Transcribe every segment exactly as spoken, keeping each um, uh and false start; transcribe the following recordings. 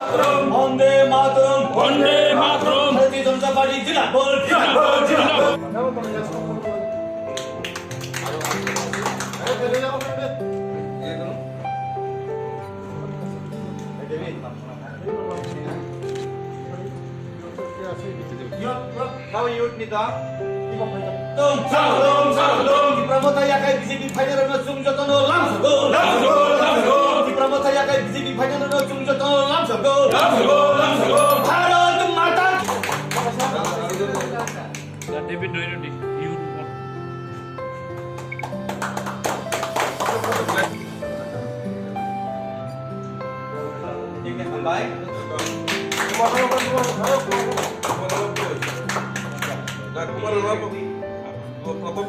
বন্দে মাতরম। বন্দে মাতরম। ভারতীয় জনতা পার্টি জিন্দাবাদ, জিন্দাবাদ, জিন্দাবাদ। How youth nita? Dong, dong, dong, dong. Tipra Motha yakai B J P phainai rokno chwng jotono lamsogo. Lamsogo, lamsogo. Tipra Motha yakai B J P phainai rokno chwng jotono lamsogo. Lamsogo, lamsogo. Bharat Mata ki. David Doirodi, youth.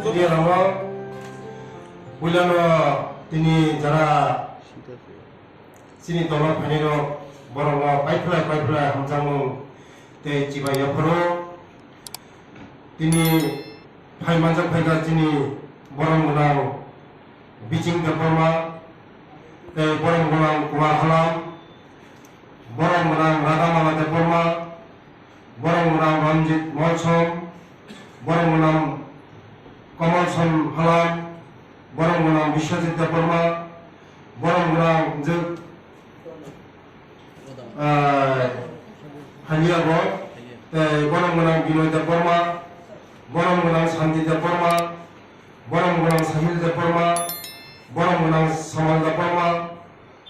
Tini rwngo, puilano tini jara chini dolo phainai rok, borokno paiphlai paiphlai hamjakmung tei chibai yapharo. Tini phai manjak phaikha chini borom gwnang Biching Debbarma, tei borom gwnang Kumar Halam, borom gwnang Radhamala Debbarma, borom gwnang Ranjit Molsom, borom gwnang Kamal Som Halam, borom gwnang Biswajit Debbarma, borom gwnang je, ah, Haliago, tei borom gwnang Binoy Debbarma, borom gwnang Santi Debbarma, borom gwnang Sahil Debbarma, borom gwnang Samal Debbarma,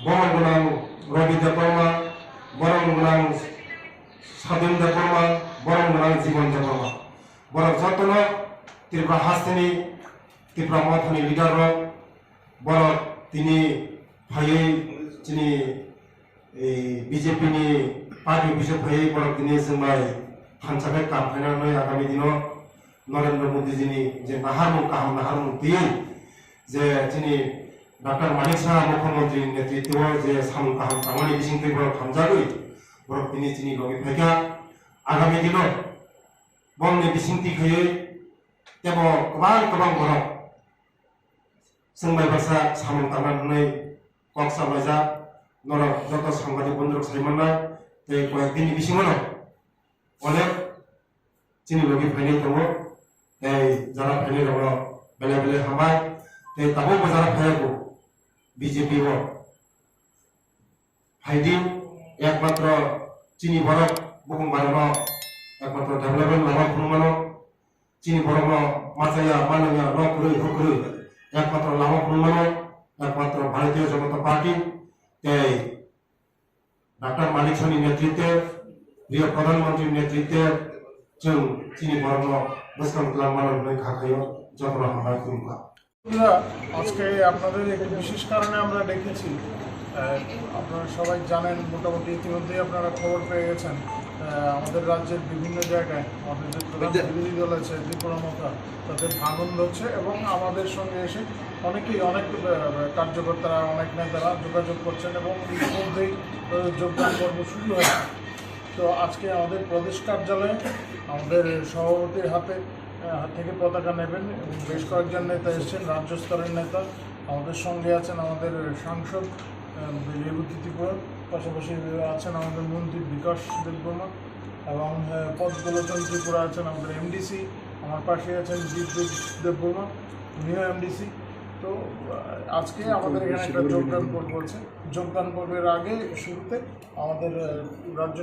borom gwnang Rabi Debbarma, borom gwnang Sadin Debbarma, borom gwnang Jibon Debbarma. Borok jotono Tripura hasteni, Tipra Mothani leader rok, borok tini phaiwi chini, eh, B J P ni party office o phaiwi borok tini chwng bai thansa khe kam khainani agami dino Narendra Modi jini je naharmung kaham naharmung twiwi je chini Doctor Manik Saha Mukhyamantri ni netritwo je samung kaham tangmani bisingtwi borok hamjagwi borok tini chini logi phaikha. Agami dino bongni bisingtwi khaiwi tebo kwbang kwbang borok chwng bai baksa samung tangna hwnwi kok salaijak. Norok joto sangbadik bondrok sai mannai, tei koyek dini bisingono onek chini logi phainai tongo, tei jara phainai rokno belai belai hambai, tei tabukbo jara phaiyago B J P o. Phaidi, ekmatro chini borok bukung barano ekmatro development lama phunukmano, chini borokno machaya, manaya, nok kwrwi, huk kwrwi, ekmatro lama phunukmano, ekmatro Bharatiya Janata Party tei Doctor Manik Sahni netritwe, প্রিয় প্রধানমন্ত্রীর নেতৃত্বে chwng chini borokno bwskang twlang mano hwnwi kha khaio, jotono hambai khulumkha. বন্ধুরা, আজকে আপনাদের একটি বিশেষ কারণে আমরা ডেকেছি। আহ, আপনারা সবাই জানেন, মোটামুটি ইতিমধ্যেই আপনারা খবর পেয়ে গেছেন, আহ, আমাদের রাজ্যের বিভিন্ন জায়গায় আমাদের যে প্রধান বিরোধী দল আছে, ত্রিপুরা মথা, তাদের ভাঙন ধরছে এবং আমাদের সঙ্গে এসে অনেকেই, অনেক, আহ, কার্যকর্তারা, অনেক নেতারা যোগাযোগ করছেন এবং ইতিমধ্যেই, আহ, যোগদান পর্ব শুরু হয়েছে। তো আজকে আমাদের প্রদেশ কার্যালয়ে আমাদের সভাপতির হাতে, আহ, হাত থেকে পতাকা নেবেন এবং বেশ কয়েকজন নেতা এসছেন, রাজ্য স্তরের নেতা। আমাদের সঙ্গে আছেন আমাদের সাংসদ, আহ, রেবতী ত্রিপুরা, পাশাপাশি আছেন আমাদের মন্ত্রী বিকাশ দেববর্মা এবং, আহ, পথ গোলোচন ত্রিপুরা আছেন আমাদের এমডিসি, আমার পাশে আছেন বিদ্যুৎ দেববর্মা, উনিও এমডিসি। তো, আহ, আজকে আমাদের এখানে একটা যোগদান পর্ব আছে। যোগদান পর্বের আগে শুরুতে আমাদের, আহ, রাজ্য